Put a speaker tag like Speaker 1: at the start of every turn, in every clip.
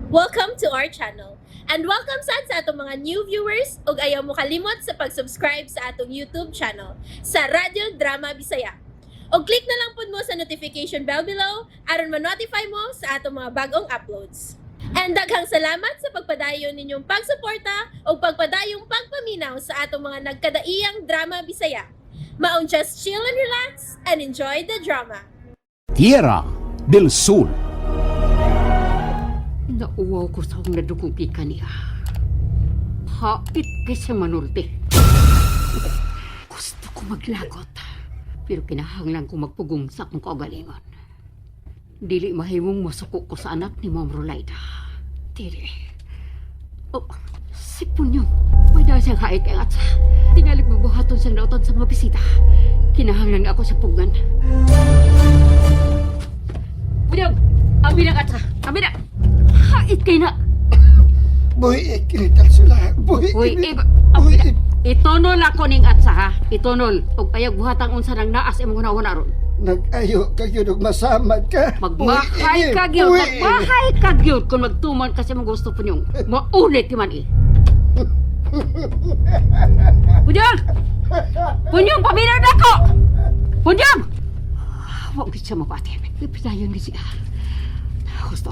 Speaker 1: Welcome to our channel. And welcome sad sa atong mga new viewers ug ayaw mo kalimot sa pag-subscribe sa atong YouTube channel sa Radyo Drama Bisaya. Og click na lang pud mo sa notification bell below aron ma-notify mo sa atong mga bagong uploads. And daghang salamat sa pagpadayon ninyong pagsuporta ug pagpadayong pagpaminaw sa atong mga nagkadaiyang drama Bisaya. Maong just chill and relax and enjoy the drama.
Speaker 2: Tierra del Sol.
Speaker 3: Nauwaw ko sa akong nadukong kaniya. Hait kay sa manulte. Gusto ko maglagot. Pero kinahanglan ko magpugong sa akong kaugalingon. Dili mahimong masuko ko sa anak ni Ma'am Rolaida. Dili. Oh, si Punyong. May dahil siyang hait kay Atsa. Tingalig magbuhaton siyang nautan sa mga bisita. Kinahanglan ako sa pugan. Punyong! Abi na Atsa! Abi na! Hait kay na!
Speaker 4: Buhi ikinital sila. Buhi
Speaker 3: Uy,
Speaker 4: ini.
Speaker 3: eh,
Speaker 4: Buhi
Speaker 3: itonol ako ning atsa ha. Itonol. Og ayaw buhatang unsa nang naas imong hunahuna ron.
Speaker 4: Nag-ayo ka yun og masamad ka.
Speaker 3: Magmahay
Speaker 4: Buhi
Speaker 3: ka
Speaker 4: ini,
Speaker 3: gyud,
Speaker 4: buhi ini.
Speaker 3: magmahay ka gyud kung magtuman ka sa imong gusto punyong. Maulit ti man eh. Punyong! Punyong, paminaw na ako! Punyong! Wa gyud siya mapati. Ipidayon gyud siya. Gusto.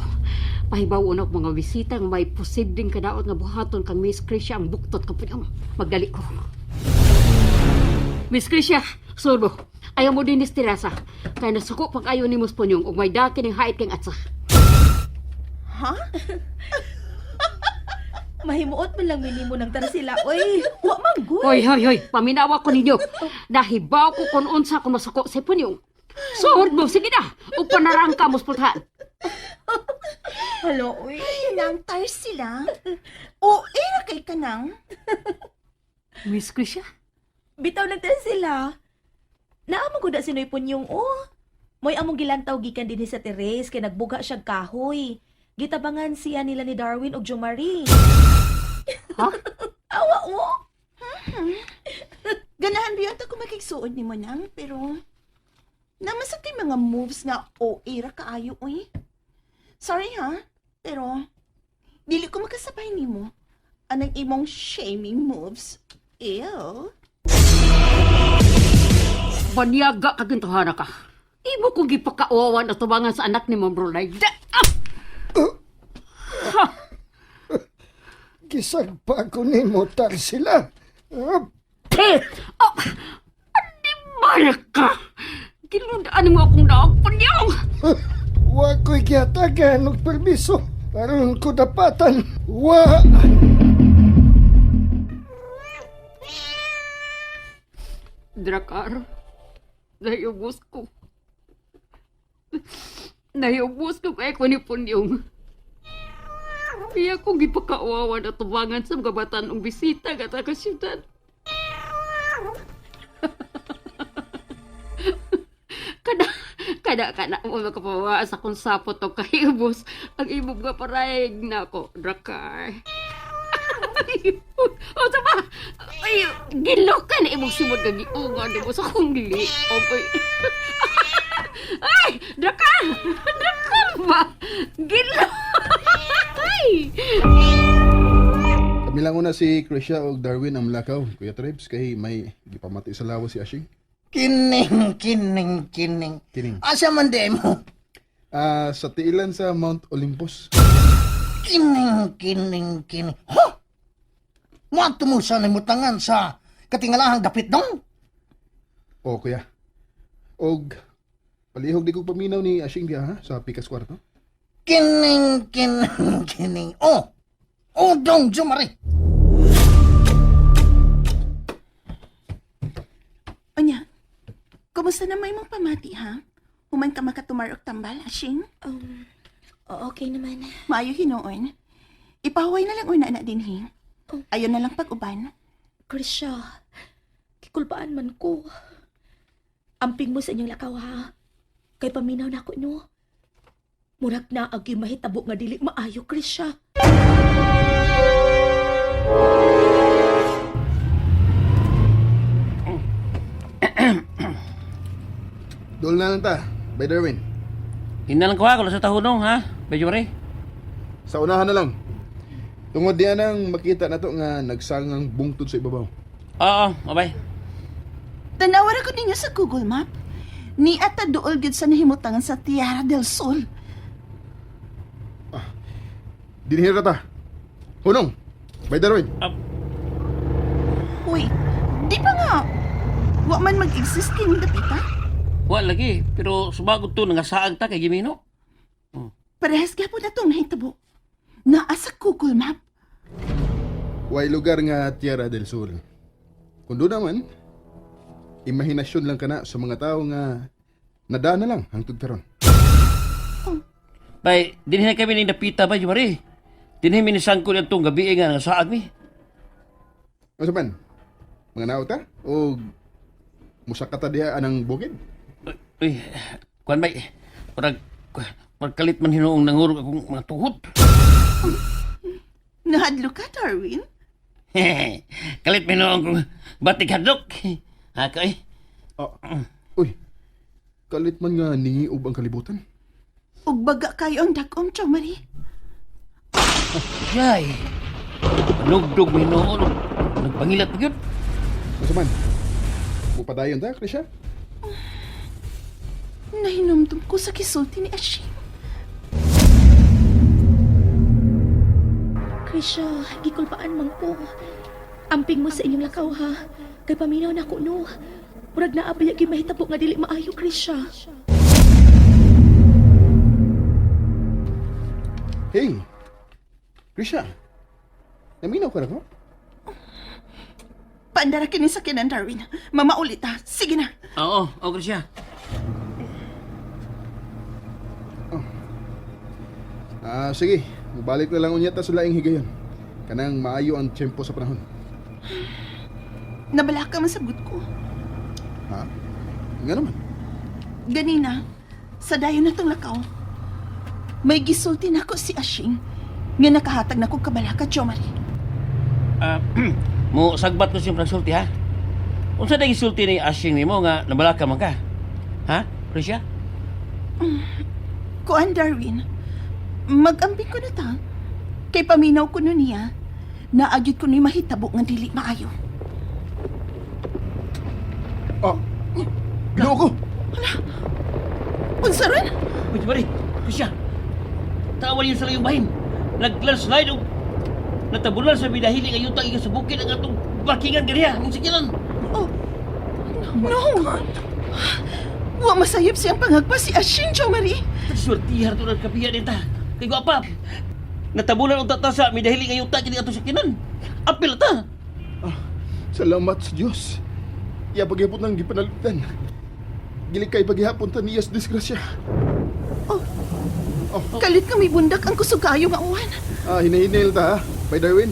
Speaker 3: Pahibaw na mga bisita nga may posibleng kadaot nga buhaton kang Miss Krisha ang buktot ka punyong. Magdali ko. Miss Krisha, sulbo. Ayaw mo din ni Teresa. Kaya nasuko pag ayaw ni Mus Punyong ug may daki ning hait kang atsa.
Speaker 5: Ha? Mahimuot man lang minimo ng sila. Oy, wa man gud.
Speaker 3: Hoy, hoy, hoy, paminawa ko ninyo. Nahibaw ko kung unsa ko masuko sa Punyong. Suhod mo, sige na. Ug panarangka mo pultahan.
Speaker 5: Halo, oy.
Speaker 6: Ay, nang tar sila. O, era kay kanang.
Speaker 3: Miss Krisha?
Speaker 5: Bitaw lang tayo sila. Naamang ko da sinoy Punyong, oh. Moy among gilantaw gikan dinhi sa Teres kay nagbuga siya kahoy. Gitabangan siya nila ni Darwin ug Jomari.
Speaker 3: Ha?
Speaker 5: Awa oh.
Speaker 6: Ganahan ba yun ko makigsuod ni mo nang, pero naman sa kay mga moves nga o era kaayo, uy. Sorry ha, pero dili ko makasabay nimo. Anang imong shaming moves? Ew.
Speaker 3: Banyaga ka gintuhana ka. Imo kong gipakauawan at tubangan sa anak ni Ma'am Rolay. Ah!
Speaker 4: Gisagpa ko nimo tar sila. Ah,
Speaker 3: Oh! Animal ka! Ginundaan mo akong daog, Punyong!
Speaker 4: Wa ko'y gihatagan og permiso. Aron ko dapatan. Wa.
Speaker 3: Drakar, naiubos ko. Naiubos ko kay ko ni Punyong. Kaya kong gipakauawan at tubangan sa mga batanong bisita at sa syudad. Kada, kada, kada mo makapawa sa akong sapot o kaibos. Ang imong nga paraig na ako, Drakar. O sa ba? Ay, gilokan na imong simod nga giungan mo sa akong liog. Ay, ay, Drakar! Drakar ba? Gilo! Ay!
Speaker 7: Kami lang una si Krisha og Darwin ang lakaw. Kuya Trebs, kay may gipamati sa lawas si Ashing.
Speaker 8: Kining, kining, kining.
Speaker 7: Kining.
Speaker 8: Asa man di mo?
Speaker 7: Ah, sa tiilan sa Mount Olympus.
Speaker 8: Kining, kining, kining. Huh? Muadto mo sa namutangan sa katingalahang dapit dong?
Speaker 7: O kuya. Og palihog di ko paminaw ni Ashing diha ha, sa Pikas Kwarto.
Speaker 8: Kining, kining, kining. Oh! Oh, dong, jumari.
Speaker 6: Onya, kumusta na may mong pamati ha? Human ka makatumar og tambal, Ashing?
Speaker 1: Okay naman.
Speaker 6: Maayo hinuon. Ipahuway na lang una na dinhi. Ayon na lang pag-uban.
Speaker 5: Krisha, kikulbaan man ko. Amping mo sa inyong lakaw ha. Kay paminaw na ako no. Murag na agi mahitabo nga dili maayo, Krisha.
Speaker 7: Dool na lang ta. By Darwin.
Speaker 9: Hinalang ko ha, kung sa tahunong ha, Medyo mare.
Speaker 7: Sa unahan na lang. Tungod diyan ang makita na to nga nagsangang bungtod sa ibabaw.
Speaker 9: Oo, mabay.
Speaker 6: Tanawa ra ko ninyo sa Google Map. Ni ata duol gyud sa nahimutangan sa Tierra del Sol.
Speaker 7: Dinhira ta. Hunong. By Darwin.
Speaker 6: Wait, di pa nga. Wa man mag-exist kini dapita.
Speaker 9: Wa lagi, pero sumagod to nangasaag ta kay Gimino.
Speaker 6: Parehas gyapon na tong nahitabo. Naa sa Google Map.
Speaker 7: Way lugar nga Tierra del Sur. Kung doon naman, imahinasyon lang kana sa mga tao nga nadaan na lang hangtod karon.
Speaker 9: Bay, dinhi na kami ning dapita ba, Jumari? Dinhi mi nisangkol atong gabi nga nangasaag mi.
Speaker 7: Ano sa man? Mga naot ta? O musaka ta diha anang bukid?
Speaker 9: Uy, kuan bay. Murag murag kalit man hinuong nangurog akong mga tuhod.
Speaker 6: Nahadlo ka, Darwin?
Speaker 9: Kalit man hinuong kong batik hadlok. Ha kay.
Speaker 7: Ah, uy, kalit man nga ningiob ang kalibutan.
Speaker 6: Ug baga kayo ang dagom, Chomari.
Speaker 9: Yay. Panugdog mo hinuon. Nagpangilat pa gyud.
Speaker 7: Ano sa man? Mupadayon ta, Krisha?
Speaker 6: Nahinumdum ko sa kisulti ni Ashim.
Speaker 5: Krisha, gikulpaan man ko. Amping mo sa inyong lakaw ha. Kay paminaw na ko no. Murag naa ba gyud mahitabo nga dili maayo, Krisha.
Speaker 7: Hey, Krisha, naminaw ka na ko?
Speaker 6: Paandara kini sa kinan, Darwin. Mama ulit ha. Sige na.
Speaker 9: Oo, oo, Krisha.
Speaker 7: Ah, sige. Mubalik na lang unya ta sa laing higayon. Kanang maayo ang tiyempo sa panahon.
Speaker 6: Nabala ka man sagot ko.
Speaker 7: Ha? Nga naman.
Speaker 6: Ganina, sa dayon na tong lakaw, may gisulti nako si Ashing nga nakahatag na kong kabalaka, Jomari.
Speaker 9: Ah, mo sagbat ko siyang pagsulti ha. Unsa dai gisulti ni Ashing nimo nga nabalaka man ka? Ha? Krisha?
Speaker 6: Kuan, Darwin, mag-amping ko na ta. Kay paminaw ko nun niya, naagyod ko ni mahitabo nga dili maayo.
Speaker 7: Ah, ginoo ko!
Speaker 6: Unsa ron?
Speaker 9: Uy, Mari, Krisha. Tawan yun sa iyong bahin. Nag-landslide og natabulan sa bidahili nga yuta gikan sa bukid ang atong parkingan ganiha mong sikilan.
Speaker 6: Oh, no! Wa masayop siyang pangagpa si Ashing, Jomari.
Speaker 9: Swertihan to ng kapiya nita. Kay gwapa. Natabulan og tata sa midahili nga yuta kini atong sikilan. Apil ta.
Speaker 7: Ah, salamat sa Diyos. Iya paghihapon ng gipanalitan. Gilikay paghihapon ta niya sa disgrasya.
Speaker 6: Oh, kalit nga may bundak ang kusog kayo nga uwan.
Speaker 7: Ah, hinahinil ta ha, by Darwin.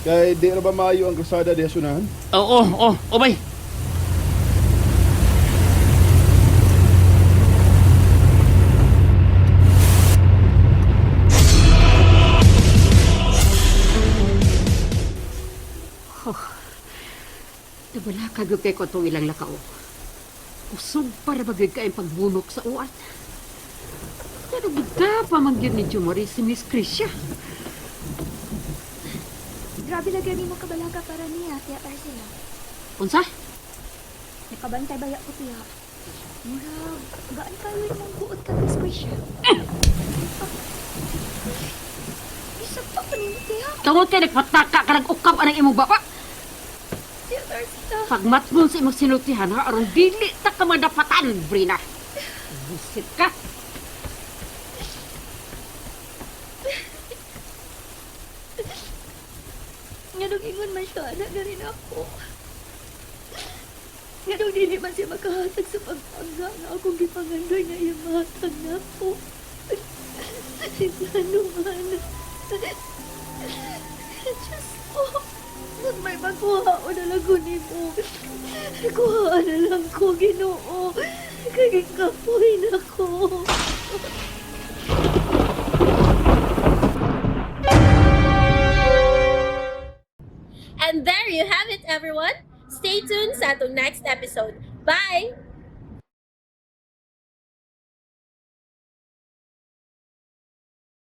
Speaker 7: Kay di na ba maayo ang krusada diha sunahan?
Speaker 9: Oo, oo, oh, bay.
Speaker 3: Nabala ka gyud kay ko itong ilang lakaw. Kusog para ba gyud kayong pagbunok sa uwan. Pero gida pa man gyud ni Jumari si Miss Krisha.
Speaker 10: Grabe na gani mo kabalaga para niya, Tiya Ursula.
Speaker 3: Unsa?
Speaker 10: Nakabantay baya ko, Tiya. Murag, gaan kayo imong buot ka, Miss Krisha. Isa pa pa nimo, Tiya.
Speaker 3: Tungod kay nagpataka ka nag-ukab anang imong baba.
Speaker 10: Tiya Ursula.
Speaker 3: Pagmatmon sa imong sinultihan ha, aron dili ta ka madapatan, Brina. Busit ka.
Speaker 10: Nganong ingon man siya, anak na rin ako. Nganong dili man siya makahatag sa pagpangga nga akong gipangandoy nga iyang mahatag na ako. Ngano man. Diyos ko, kung may makuha o na lang ko nimo. Kuha na lang ko, Ginoo. Kaging kapoy na ko.
Speaker 1: And there you have it, everyone. Stay tuned sa atong next episode. Bye!